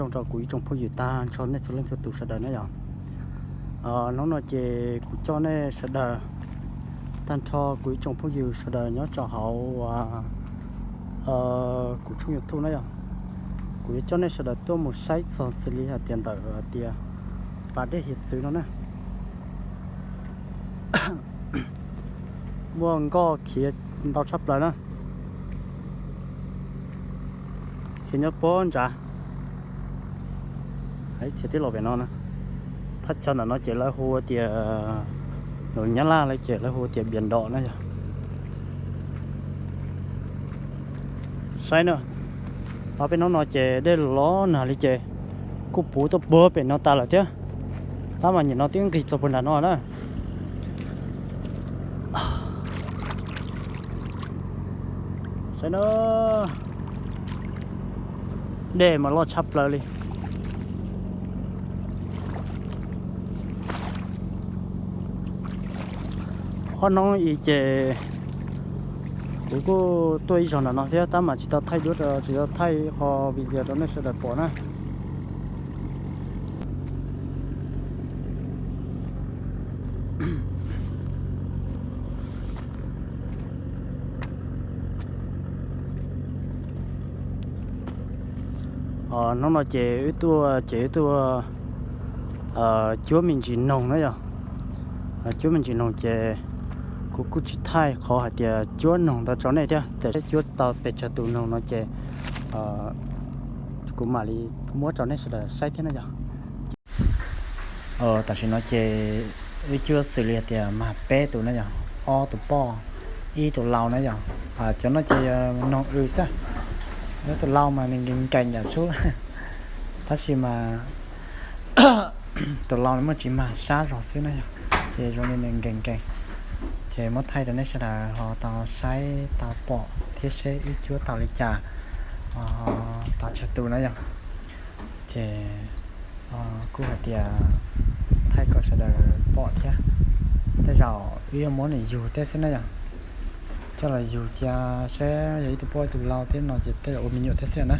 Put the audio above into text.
Zoo rau kuv ib tsoom phooj ywg tag nrho nej txhua leej txhua tus sawv daws na yom. Hnub no ces kuv coj nej sawv daws, tag nrho kuv ib tsoom phooj ywg sawv daws nyob rau hauv kuv tshooj YouTube na yom, kuv yuav coj nej sawv daws tuaj mus saib txog xws li hais tias ntawm hais tias pas dej hiav txwv no na, muaj nkoj khiav ntau tshaj plaws na. Khiav nyob puag nrad, khiav tib los pem no na. Thaj chaw ntawm no ces lawv hu tias, lus Nyab Laj lawv ces lawv hu tias Bias Nrom na yom. Saib na, tau peb hnub no ces dej los nag li ces kuj puv tuaj puag pem no tas lawm thiab, tab mas nim no twb nqis txog puag nram no na. Saib na, dej mas loj tshaj plaws li. Ob hnub i ces kuv kuj tuaj ib zaug nram no thiab tab mas tsis tau thaij duab, tsis tau thaij qhov video rau nej sawv daws pom na. Hnub no ces wb tuaj ces wb tuaj cuab me ntsis noog na yom. Cuab me ntsis noog ces kuv kuj tsis thaij qhov hais tias cuab noog ntawd rau nej thiab, tiam sis cuab tau pes tsawg tus noog no ces kuv mam li muab rau nej sawv daws saib thiab na yom. Tam sim no ces wb cuab xws li tias mag peb tus na yom, ob tus poj, ib tus lau na yom. Cov no ces noog w xwb, tus lau mas nws nkees nkees yam sub, tab sis mas tus lau nws muaj tsis mag sab zog xwb na yom, ces zoo li nws nkees nkees. Ces muab thaij rau nej sawv daws ho tau saib tau pom thiab seb wb cuab tau li cas, tau tsawg tus na yom. Ces kuj hais tias thaij kom sawv daws pom thiab. Tej zaum wb yuav muab nws yug thiab xwb na yom, coj los yug cia seb yog ib tug poj ib tug lau thiab no ces tej zaum ua me nyuam thiab xwb na.